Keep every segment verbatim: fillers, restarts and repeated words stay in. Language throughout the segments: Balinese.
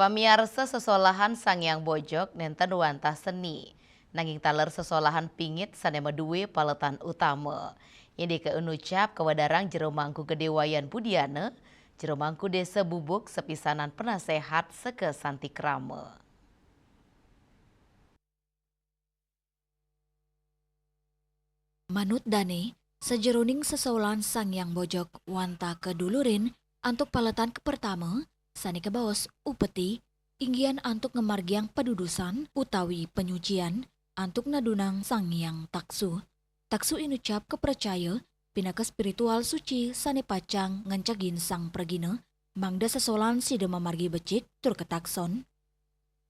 Pamiarsa, sesolahan Sang Hyang Bojog nénten wantah seni, nanging taler sesolahan pingit sané madué paletan utama. Inggih inucap kawedarang Jero Mangku Gedé Wayan Budiana, Jero Mangku Désa Bubuk, sapisanan penaséhat seka Santi Krama. Manut dané, sajeroning sesolahan Sang Hyang Bojog wantah kadulurin antuk paletan kapertama, sané kabaos upeti, inggihan antuk ngamargiang padudusan utawi panyucian antuk nadunang Sang Hyang Taksu. Taksu inucap kapracaya pinaka spiritual suci sané pacang ngancegin sang pragina, mangda sesolahan sida mamargi becik tur katakson.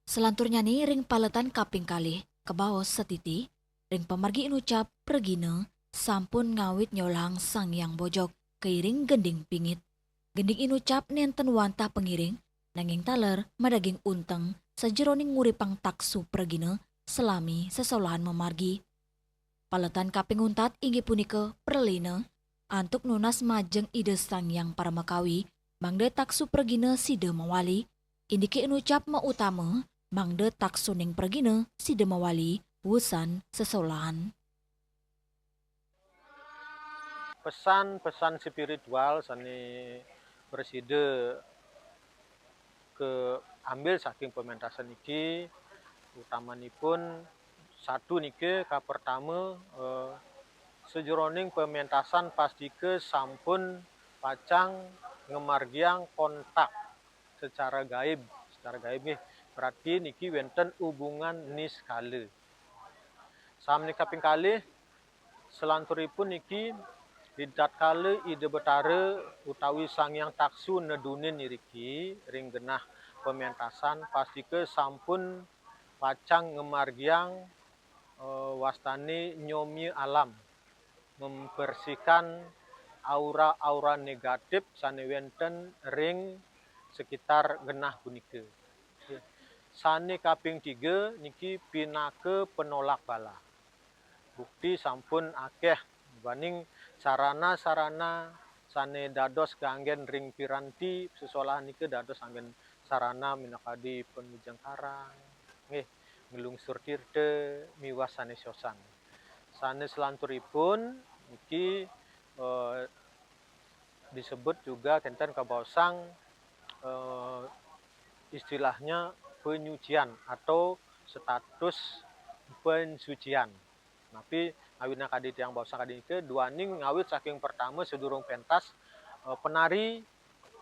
Selanturnyané ring paletan kaping kalih, kabaos satiti, ring pamargi inucap pragina sampun ngawit nyolahang Sang Hyang Bojog kairing gending pingit. Gending inucap nénten wantah pangiring, nanging taler madaging unteng sajeroning nguripang taksu pragina salami sesolahan mamargi. Paletan kaping untat inggih punika pralina antuk nunas majeng Ida Sang Hyang Paramakawi, mangda taksu pragina sida mawali, indiké inucap mautama, mangda taksuning pragina sida mawali wusan sesolahan. Pesan-pesan spiritual sané prasida kaambil saking pementasan niki, utamanipun satu niki, kapertama, eh, sajeroning pementasan pastika sampun pacang ngamargiang kontak secara gaib, secara gaib nggih. Berarti niki wénten hubungan niskala. Sami kaping kalih, selanturipun niki, ritatkala Ida Betara utawi Sang Hyang Taksu nedunin iriki ring genah pementasan, pastika sampun pacang ngamargiang, eh, wastané nyomya alam, membersihkan aura-aura negatif sané wénten ring sekitar genah punika. Sané kaping tiga niki pinaka penolak bala. Bukti sampun akéh baning sarana-sarana sané dados kanggén ring piranti sesolahan nika dados anggén sarana minakadi panujeng karang, nggih, nglungsur tirta miwah sané siosan. Sané selanturipun niki, eh, disebut juga kénten kabaosang, eh, istilahnya penyucian atau status pensucian. Napi ngawit kadi tiang baosang kadi nika, duaning ngawit saking pertama sadurung pentas, eh, penari,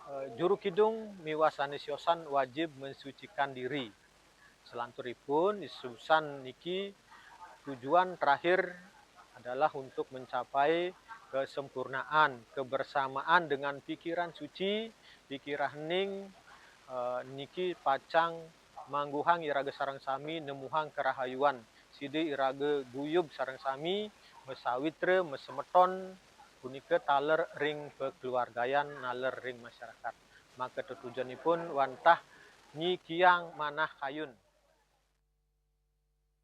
eh, juru kidung miwah sané siosan wajib mensucikan diri. Selanturipun, isusan niki tujuan terakhir adalah untuk mencapai kesempurnaan, kebersamaan dengan pikiran suci, pikiraning, eh, niki pacang mangguhang iraga sareng sami nemuhang karahayuan. Sida iraga guyub sareng sami, masawitra, masemeton, punika taler ring pakeluargayan, naler ring masyarakat. Maka tetujonipun wantah nyikiang manah kayun.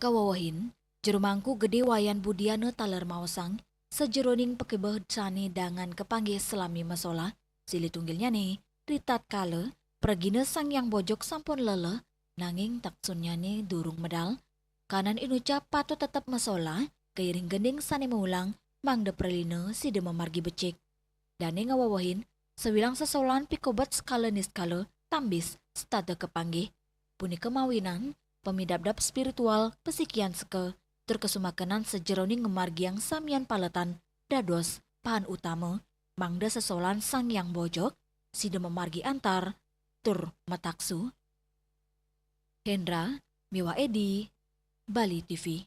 Kawewehin, Jero Mangku Gedé Wayan Budiana taler maosang, sajeroning pakebeh sané dangan kapanggih salami masolah, silih tunggilnyané, ritatkala pragina Sang Hyang Bojog sampun leleh, nanging taksunnyané durung medal, kanan inucap patut tetep masolah, kairing gending sané maulang, mangda pralina sida mamargi becik. Dané ngawewehin, sawilang sesolahan pikobet sekala niskala, tambis, setata kapanggih. Punika mawinan, pamidabdab spiritual, pasikian seka, tur kasumakenan sajeroning ngamargiang samian paletan, dados pahan utama, mangda sesolahan Sang Hyang Bojog, sida mamargi antar, tur mataksu. Hendra, miwah Edi, Bali T V.